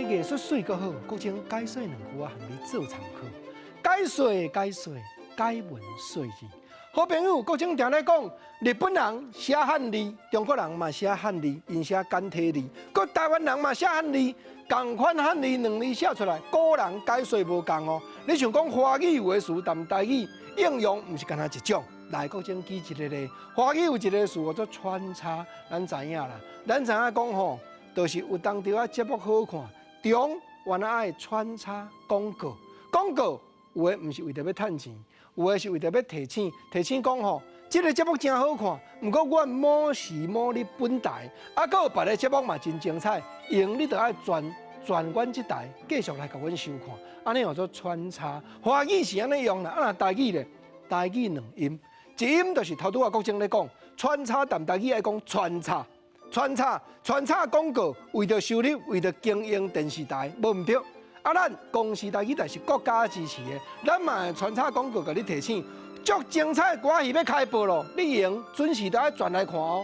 藝術媠閣好，國清解說兩句仔，予你做參考。解說解說，解文說字。好朋友，國清定咧講，日本人寫漢字，中國人嘛寫漢字，𪜶寫簡體字，閣台灣人嘛寫漢字，仝款漢字兩字寫出來，古人解說無仝哦。你想講華語有的詞，但台語應用毋是干焦一種。來，國清舉一个例，華語有一个詞叫做穿插，咱知影啦。咱知影講吼，就是有當時仔節目好看，中原來愛穿插廣告，廣告有的毋是為著欲趁錢。有的是為著欲提醒，提醒講吼，這个節目真好看，毋過阮某時某日本台，啊，閣有別个節目嘛真精彩，用你著愛轉轉阮這台，繼續來共阮收看，按呢叫做穿插。華語是按呢用啦，啊若台語咧，台語兩音，一音就是頭拄仔國清咧講穿插，但台語愛講穿插，穿插，穿插廣告，為著收入，為著經營電視台，無毋對。啊，咱公視台語台是國家支持的，咱嘛會穿插廣告，共你提醒，足精彩的歌戲欲開播咯，你會用準時都愛轉來看哦。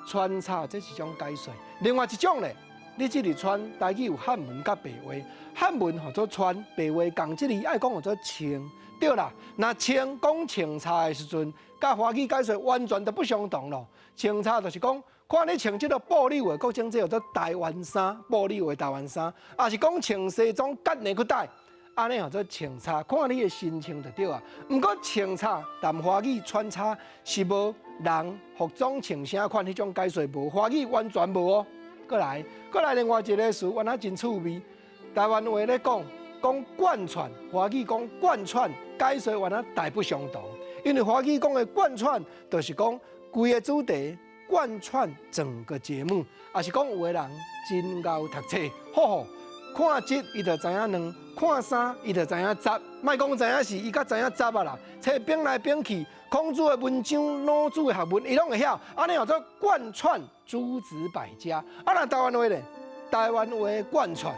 穿插這是一種解說，另外一種咧，你這裡穿台語有漢文佮白話，漢文號做穿，白話仝這裡愛講號做穿，對啦。若穿講穿插的時陣，佮華語解說完全就不相同咯。穿插就是講，看你穿這个布料的，國清這叫做台灣衫，布料的台灣衫，抑是講穿西裝結領帶，按呢號做穿插，看你的心情就對啊。毋過穿插，但華語穿插是無人服裝穿啥款彼種解說無，華語完全無哦。閣來，閣來另外一个詞，原來真趣味。台灣話咧講，講貫穿，華語講貫穿，解說原來大不相同。因為華語講的貫穿，就是講規个主題。貫穿整個節目，抑是講有的人真𠢕讀冊，好好看一伊就知影兩，看三伊就知影十，莫講知影四，伊較知影十啊啦。冊反來反去，孔子的文章、老子的學問，伊攏會曉。按呢叫做貫穿諸子百家。啊，若台灣話咧，台灣話貫穿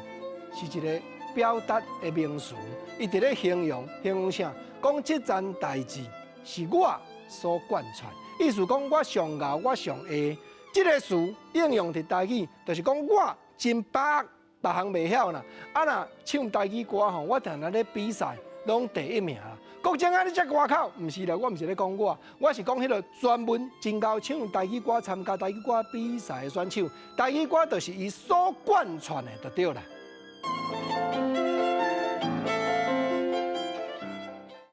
是一个表達的名詞，伊佇咧形容形容啥？講這件代誌是我所貫穿。意思講我上𠢕，我上會，這个詞應用佇台語，就是講我真把握，別項袂曉啦。啊若唱台語歌吼，我定定咧比賽，攏第一名啦。國清啊，你遮外口，毋是啦，我毋是咧講我，我是講彼个專門真𠢕唱台語歌、參加台語歌比賽的選手，台語歌就是伊所貫穿的，就對啦。